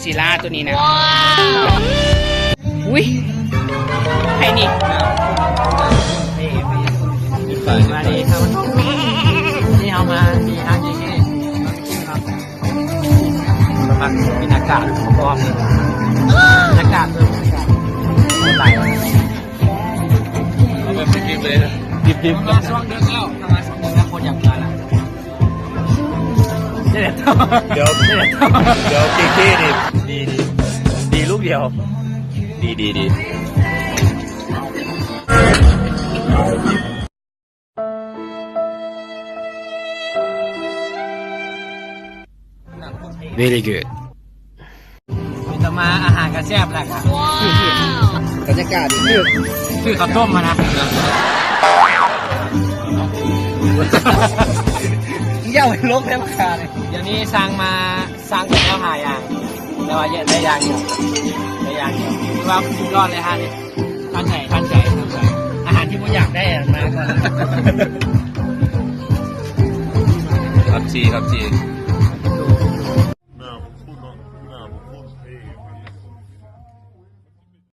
ຊິລາໂຕນີ້ນະ. ອຸ້ຍ ໃຜນີ້? ມາດີເຮົາ ນີ້ເຮົາມາທີ່ຮ້ານນີ້ ມັກກິນອາກາດພ້ອມ ອາກາດເພິ່ນ ອາກາດໄຫຼ ເອົາແບບດິບໆເລີຍນະ ດິບໆ ເຮົາມາຊ່ວງເດິກແລ້ວ ເຮົາມາຊ່ວງເດິກແລ້ວ ຄົນຢາກມາລະ. ດຽວ ດຽວ ເກເກນີ້ ດີ ດີ ດີລູກດຽວ ດີ ດີ ດີ. Very good. ມີແຕ່ມາ ອາຫານກໍແຊບແລ້ວ ບັນຍາກາດດີ ຄື ຄືເຂົ້າຕົ້ມຫັ້ນນະ ຢ່າໄປລົງແທ້ ມາຂາຍ. ດຽວນີ້ສັ່ງມາ ສັ່ງໄປແລ້ວຫ້າຢ່າງ ແຕ່ວ່າໄດ້ຢ່າງດຽວ ໄດ້ຢ່າງດຽວ ຖືວ່າສຸດຍອດເລີຍຮ້ານນີ້. ທານໃຈ ທານໃຈ ທານໃຈ ອາຫານທີ່ບໍ່ຢາກໄດ້ອະ ມາກ່ອນ. ຄັບຈີ່ ຄັບຈີ່.